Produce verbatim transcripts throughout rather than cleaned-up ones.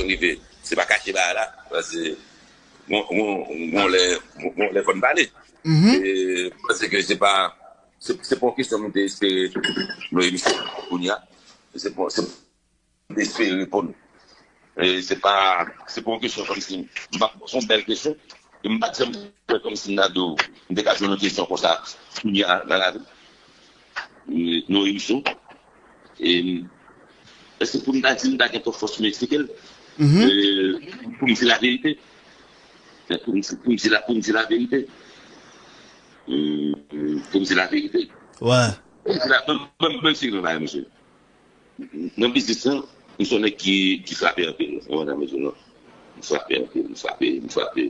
rive. Se pa kache bagay la. Paske gon, gon, gon lè, gon lè fò n pale. E, m panse ke se pa, se, se pa yon kesyon mwen te espere Noé Michel kounye a. Se pa, se pa yon kesyon mwen te espere reponn. E se pa, se pa yon kesyon kòmsi, m pa, se yon bèl kesyon. E m pa t janm kwè kòmsi m ta di w, m te ka jwenn yon kesyon konsa kounye a nan lavi m. E, Noé Michel. E, èske pou m ta di m ta gen twòp fòs pou m eksplike l? E, pou m di laverite. Pou m, pou m di la, pou m di laverite. E, pou m di laverite. Pou m di la, ban m, ban m, ban m eksplike yon bagay, mesye. Nan biznis lan, m se yon nèg ki, ki frape anpil. Ou konprann sa m vle di w, non? M frape anpil, m frape, m frape.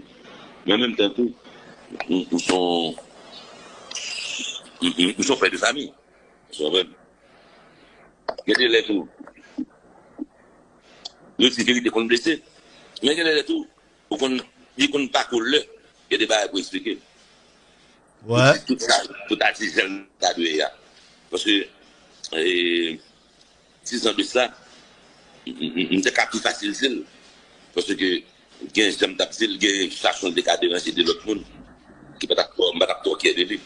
Men an menm tan tou, m, m se yon, m, m, m se yon pè de fanmi. Ou konprann? Gen de lè tou, yo di verite konn blese. Men gen de lè tou, ou konn, li konn pa koule. Gen de bagay pou eksplike. Tout, tout sa, tout atizèl ta dwe a. Paske, e, dis an de sa, m, m, m, m te ka pi fasil di l. Paske gen jan m t ap di l, gen fason l te ka deranje de lòt moun ki pa t ap twò, m pa t ap twò kyè de li.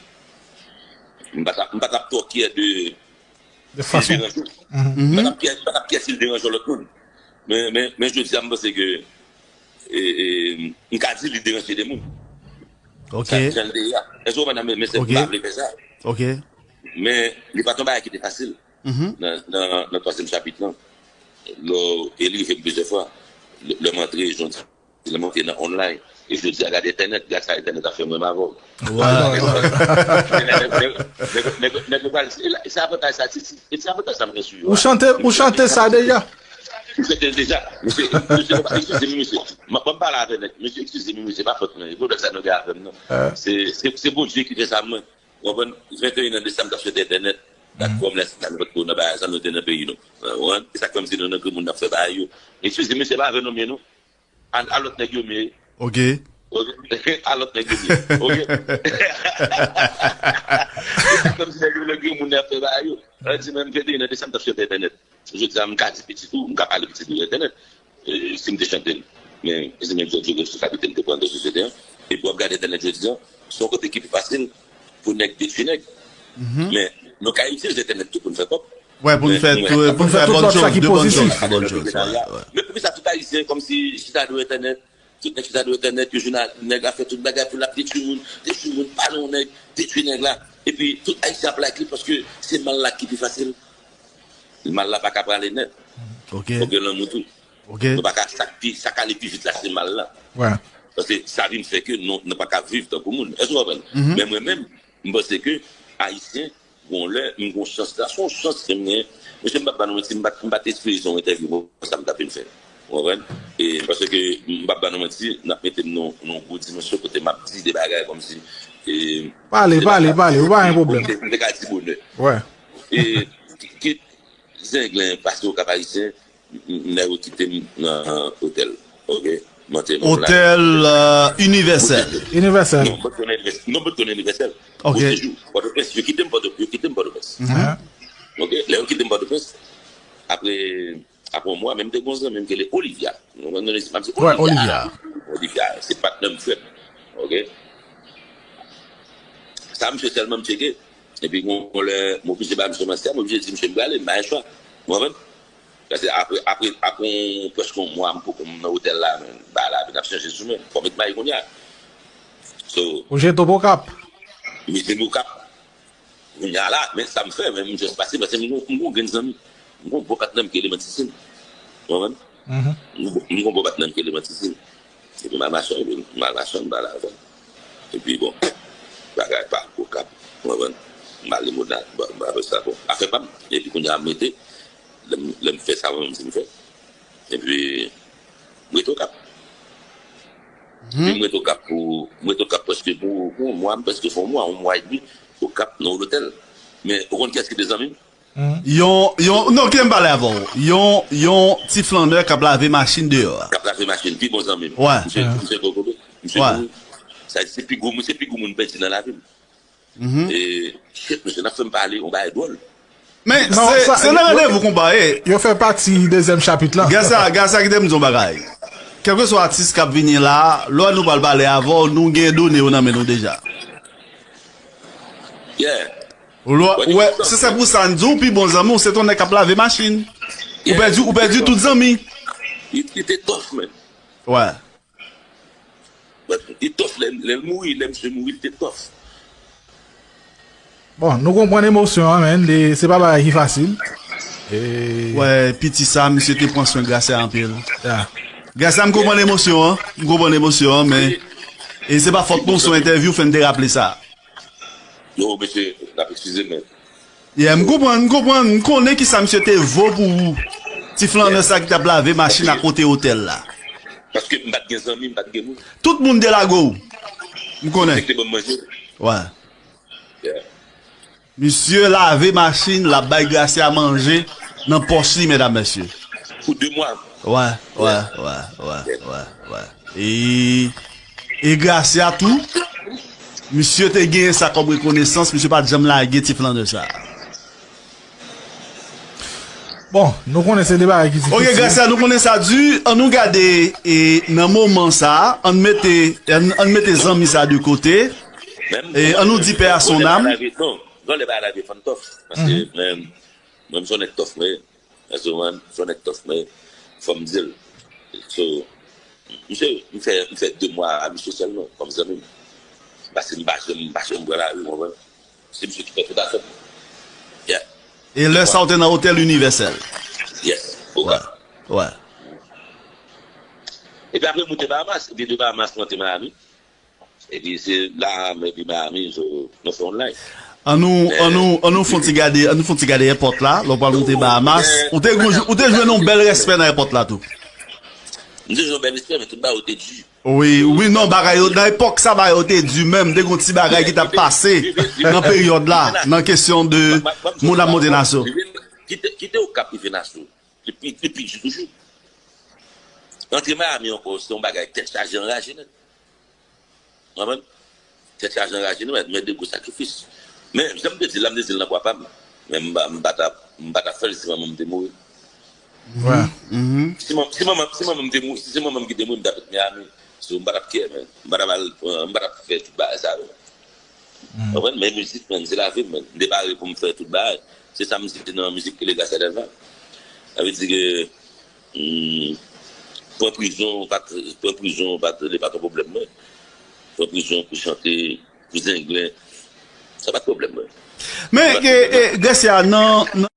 M pa t ap, m pa t ap twò kyè de, de fason. Si l deranje. M pa t ap kyè, m pa t ap kyè si l deranje lòt moun. Men, men, men jodi a, m panse ke, e, e, m ka di li deranje de moun. Ok. Sa, jan l te ye a. Èske w konprann? Men, men se, m pa vle fè sa. Ok. Men, li pa t yon bagay ki te fasil. Nan, nan, nan twazyèm chapit lan. Lè, e li rive m plizyè fwa. Lè, lè m antre, jan Lè m antre nan online, e jodi a, gade entènèt, gad sa entènèt ap fè mwen menm avè w. Nèg yo pral, e se avantaj sa, se, se, e se avantaj sa m gen sou yo. Ou chante, ou chante sa deja? M chante l deja. Mesye, mesye, eskize m, mesye. M ap pale avè nèg. Mesye, eskize m, mesye, pa fòt mwen. E pwoblèm sa nou gen avè m, non. Se, se, se Bondye ki fè sa mwen. Ou konprann? Venteyen an desanm, m t ap sou entènèt. Dat kòm lè sa, nou pa t ko nan bagay sa, nou te nan peyi nou. Ou konprann? E sa k fè m di nou nan granmoun n ap fè bagay yo. Eskize m, mesye, pa avè nou m ye, non. A, a lòt nèg yo m ye. Ok. Ok. A lòt nèg yo m ye. Ok. Kòmsi nèg yo, nèg yo moun nan ap fè bagay yo. An di menm venteyen an desanm, m t ap sou entènèt. Jodi a, m ka di pitit ou, m ka pale pitit ou entènèt. E, si m te chante l. Men, se menm jan de responsablite m te pran nan sosyete an. Epi w ap gade entènèt jodi a, se yon kote ki pi fasil pou nèg detwi nèg. Men, nou ka itilize entènèt tou pou n fè kòb. Wè, pou n fè tout, pou n fè tout lòt sa ki pozitif. Bòn choz, bòn choz, wè, wè. Men poukisa tout Ayisyen kòmsi chita dèyè entènèt, tout nèg chita dèyè entènèt, yo jounal, nèg la fè tout bagay pou l ap detwi moun, detwi moun, pale yon nèg, detwi nèg la. Epi tout Ayisyen ap like li paske se mal la ki pi fasil. Mal la pa ka prale nèt. Ok. Fòk gen lanmou tou. Ok. Nou pa ka, sa k pi, sa k ale pi vit la, se mal la. Wè. Paske sa vin fè ke nou, nou pa ka viv tankou moun. Èske w konprann? Men mwen menm, m panse ke Ayisyen, gon lè, m gon chans la, se yon chans ke m genyen. Mesye, m p ap ba nou manti, m pa t, m pa t espere se yon entèvyou konsa m t ap vin fè. Ou konprann? E paske m p ap ba nou manti, n ap mete m nan, nan yon gwo dimansyon kote m ap di de bagay kòmsi, e, pale, pale, pale, ou pa gen pwoblèm. M te, m te ka di bonè. Wè. E, ki, ki, Zenglen pase Okap Ayisyen, m, m, nèg yo kite m nan otèl. Ok? M antre nan otèl, euh, Univèsèl. Univèsèl. Non, m antre nan Univèsèl. Non, m antre nan Univèsèl. Ok. Bon sejou. Pòtoprens, yo kite m Pòtoprens, yo kite m Pòtoprens. Ok? Lè yo kite m Pòtoprens, apre, apre yon mwa, men m te gon zanmi m ki rele Olivia. Nou konn Olivia, m ap di, Olivia. Olivia, se patnè m, frè m. Ok? Sa, misye sèlman m tcheke. Epi, gon, gon lè, m oblije ba misye manti a, m oblije di misye m prale, m pa gen chwa. Ou konprann? Paske apre, apre, apre yon, prèske yon mwa, m poko, m nan otèl la, men, bagay la vin ap chanje sou mwen. Fò m met mayi kounye a. So, ou jete w Okap? M jete m Okap. Kounye a la, men sa m fè, men m just pase, paske m gon, m gon grenn zanmi. M gon bon patnè m ki rele Mantisin. Ou konprann? M gon, m gon bon patnè m ki rele Mantisin. Epi m al mache, epi m al mache anba la avè l. Epi bon, bagay pa Okap, ou konprann? M al Limonad, bon, m al fè sa, bon, afè pa m. Epi kounye a m rete, lè m, lè m fè sa mwen menm di m fè. Epi m rete Okap. Epi m rete Okap pou, m rete Okap prèske pou, pou yon mwa, m prèske fè yon mwa, yon mwa edmi, Okap nan yon lotèl. Men, ou konn kiyès ki te zanmi m? Yon, yon, non, kite m pale avè w. Yon, yon ti flannè k ap lave machin deyò a. K ap lave machin, pi bon zanmi m. Wè. Misye, misye gwo kote. Misye gwo. Sa, se pi gwo moun, se pi gwo moun m pèdi nan lavi m. E, shit, mesye, n ap fè m pale, yon bagay dwòl. Men se nan randevou konpa ye. Yo fè pati dezyèm chapit la. Gasa, Gasa, kite m di yon bagay. Kèlkeswa atis k ap vini la, lè nou pral pale avè w, nou gen done yo nan men nou deja. Ou wè, se, se pou sa n di w, pi bon zanmi w, se t yon nèg k ap lave machin. Ou pèdi, ou pèdi tout zanmi. Li te tòf, men. Wè. Li tòf, lè, lè l mouri, lè misye mouri, li te tòf. Bon, nou konprann emosyon an, men, li, se pa bagay ki fasil. Wè, piti sa, misye te pran swen Gracia anpil. Gracia, m konprann emosyon an, m konprann emosyon an, men e se pa fòt nou, se yon entèvyou, fè n te raple sa. Non, mesye, n ap eskize, men. Yeah, m konprann, m konprann, m konnen kisa misye te vo pou ou. Ti flannè sa ki t ap lave machin akote otèl la. Paske m pa t gen zanmi, m pa t gen moun. Tout moun te lage w. M konnen. Misye te ban m manje. Wè. Yeah. Misye lave machin, l ap bay Gracia manje nan pòch li, medam, mesye. Pou de mwa. Wè, wè, wè, wè, wè, wè. E, e Gracia tou, misye te genyen sa kòm rekonesans, misye pa t janm lage ti flannè sa. Bon, nou konnen se de bagay ki difisil. Ok, Gracia, nou konnen sa di. Ann nou gade, e, nan moman sa, ann mete, ann, ann mete zanmi sa de kote. E, ann nou di paix à son âme. Non, lè bagay la vin fè n tòf. Paske, men, mwen, m se yon nèg tòf, men, èske w konprann? M se yon nèg tòf, men, fò m di l. So, misye, m fè, m fè de mwa a misye sèlman, kòm zanmi m. Paske m pa janm, m pa janm pran lari, w konprann? Se misye ki fè tout afè m. Yeah. E lè sa w te nan otèl Inivèsèl? Yes. Wè. Wè. Epi apre, m moute Bahamas. Epi de Bahamas, m antre Miami. Epi se la, m epi Miami, so, nou fè yon line. Ann nou, ann nou, ann nou fè yon ti gade, ann nou fè yon ti gade èpòt la, lè w pral moute Bahamas. Ou te, ou te jwenn yon bèl respè nan èpòt la tou. M te jwenn yon bèl respè, men tout bagay yo te di. Wi, wi, non, bagay yo, nan epòk sa, bagay yo te di menm, te gon ti bagay ki t ap pase nan peryòd la, nan kesyon de moun ap monte Nassau. Kite, kite Okap rive Nassau, li pi, li pi di toujou. Antre Miami ankò, se yon bagay tèt chaje anraje nèt. Ou konprann? Tèt chaje anraje nèt, men de gwo sakrifis. Men, jan m te di l la, m te di l nan pwa pa m. Men m pa, m pa t ap, m pa t ap fè l si manman m te mouri. Si manman, si manman m te mouri, si se manman m ki te mouri, m t ap ret Miami. So, m pa t ap kè, men. M pa t ap al, m pa t ap fè tout bagay sa yo. Ou konprann? Men mizik, men, se lavi m, men. M te pare pou m fè tout bagay. Se sa m di nan mizik Gracia Delva. Sa vle di ke, hmm, pran prizon, pa t, pran prizon, pa t, li pa t yon pwoblèm mwen. Pran prizon pou chante, pou zenglen, sa pa t pwoblèm mwen. Men, e, e, Gracia, nan, nan